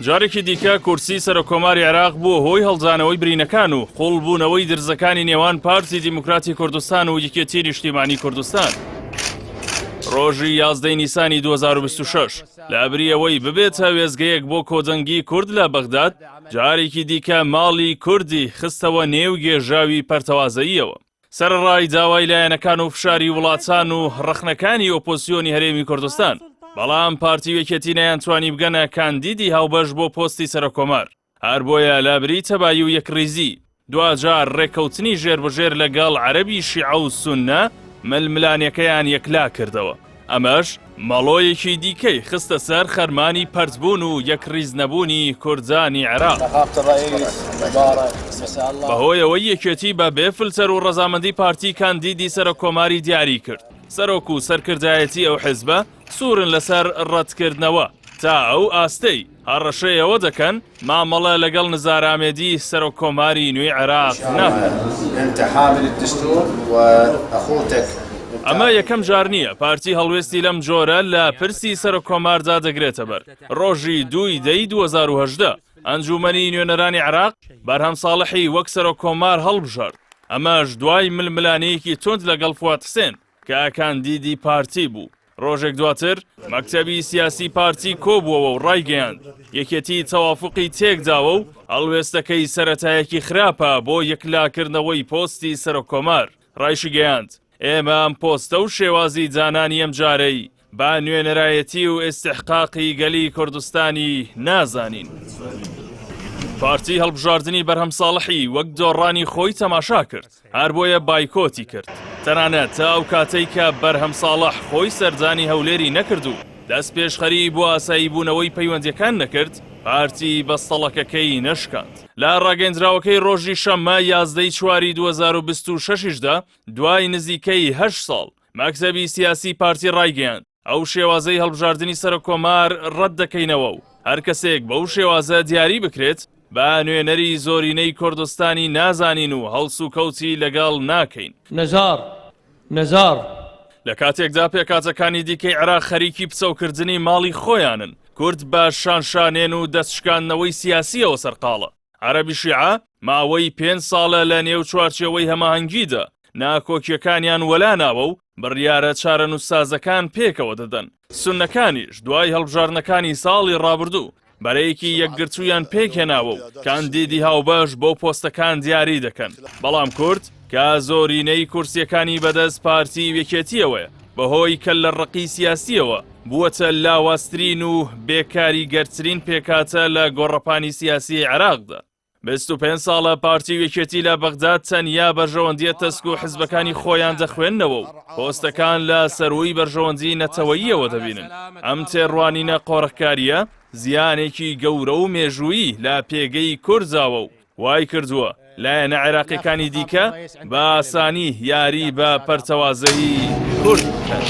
جارێکی دیکە کورسی سەرۆککۆماری عێراق بووە هۆی هەڵدانەوەی برینەکان و قوڵبوونەوەی درزەکانی نێوان پارتی دیموکراتی کوردستان و یەکێتی نیشتیمانی کوردستان. ڕۆژی یازدەی نیسانی 2026 لەبری ئەوەی ببێتە وێستگەیەک بۆ کۆدەنگی کورد لە بەغداد، جارێکی دیکە ماڵی کوردی خستەوە نێو گێژاوی پەرتەوازەییەوە. سەرەڕای داوای لایەنەکان و فشاری وڵاتان و ڕەخنەکانی ئۆپۆزسیۆنی هەرێمی کوردستان، بەڵام پارتی و یەکێتی نەیانتوانی بگەنە کاندیدی هاوبەش بۆ پۆستی سەرۆککۆمار. هەر بۆیە لابری تەبایی و یەکڕیزی، دواجار ڕێککەوتنی ژێربەژێر لەگەڵ عەرەبی شیعە و سوننە ململانێکەیان یەکلا کردەوە. ئەمەش مەڵۆیەکی دیکەی خستە سەر خەرمانی پەرتبوون و یەکڕیزنەبوونی کوردانی عێراق. بەهۆی ئەوەی یەکێتی بە بێ فلتەر و ڕەزامەندی پارتی کاندیدی سەرۆککۆماری دیاری کرد، سەرۆک و سەرکردایەتی ئەو حزبە سوورن لەسەر ڕەتکردنەوە تا ئەو ئاستەی هەڕەشەی ئەوە دەکەن مامەڵە لەگەڵ نزار ئامێدی سەرۆک کۆماری نوێی عێراق ناکەن. ئەمە یەکەم جار نییە پارتی هەڵوێستی لەم جۆرە لە پرسی سەرۆک کۆماردا دەگرێتەبەر. ڕۆژی دووی دەی 2018 ئەنجوومەنی نوێنەرانی عێراق بەرهەم ساڵحی وەک سەرۆک کۆمار هەڵبژارد، ئەمەش دوای ململانێیەکی توند لەگەڵ فواد حسێن کە کاندیدی پارتی بوو. ڕۆژێک دواتر مەکتەبی سیاسی پارتی کۆبووەوە و ڕایگەیاند، یەکێتی تەوافوقی تێکداوە و هەڵوێستەکەی سەرەتایەکی خراپە بۆ یەکلاکردنەوەی پۆستی سەرۆککۆمار. ڕایشیگەیاند، ئێمە ئەم پۆستە و شێوازی دانانی ئەمجارەی بە نوێنەرایەتی و ئیستحقاقی گەلی کوردستانی نازانین. پارتی هەڵبژاردنی بەرهەم ساڵحی وەک دۆڕانی خۆی تەماشا کرد. هەر بۆیە بایکۆتی کرد، تەنانەت تا ئەو کاتەی کە بەرهەم ساڵح خۆی سەردانی هەولێری نەکرد و دەستپێشخەریی بۆ ئاساییبوونەوەی پەیوەندییەکان نەکرد، پارتی بەستەڵەکەکەی نەشکاند. لە ڕاگەیندراوەکەی ڕۆژی شەممە 11 ی چواری 2026 یشدا، دوای نزیکەی هەشت ساڵ، مەکتەبی سیاسی پارتی ڕایگەیاند، ئەو شێوازەی هەڵبژاردنی سەرۆککۆمار ڕەت دەکەینەوە و هەر کەسێک بەو شێوازە دیاری بکرێت بە نوێنەری زۆرینەی کوردستانی نازانین و هەڵسوکەوتی لەگەڵ ناکەین. نزار نزار. لە کاتێکدا پێکهاتەکانی دیکەی عێراق خەریکی پچەوکردنی ماڵی خۆیانن، کورد بە شانشانێن و دەستشکاندنەوەی سیاسییەوە سەرقاڵە. عەرەبی شیعە ماوەی پێنج ساڵە لە نێو چوارچێوەی هەماهەنگیدا ناکۆکیەکانیان وەلا ناوە و بڕیارە چارەنووسسازەکان پێکەوە دەدەن، سوننەکانیش دوای هەڵبژاردنەکانی ساڵی ڕابردوو بەرەیەکی یەکگرتوویان پێکهێناوە و کاندیدی هاوبەش بۆ پۆستەکان دیاری دەکەن، بەڵام کورد کە زۆرینەی کورسیەکانی بەدەست پارتی و یەکێتیەوەیە بەهۆی کەللەڕەقی سیاسیەوە بووەتە لاوازترین و بێکاریگەرترین پێکهاتە لە گۆڕەپانی سیاسی عێراقدا. 25 ساڵە پارتی و یەکێتی لە بەغداد تەنیا بەرژەوەندیە تەسک و حزبەکانی خۆیان دەخوێننەوە و پۆستەکان لە سەرووی بەرژەوەندی نەتەوەییەوە دەبینن. ئەم تێڕوانینە قۆرخکارییە زیانێکی گەورە و مێژوویی لە پێگەی کورد داوە و وای کردووە لایەنە عێراقیەکانی دیکە بە ئاسانی یاری بە پەرتەوازەیی کورد بکەن.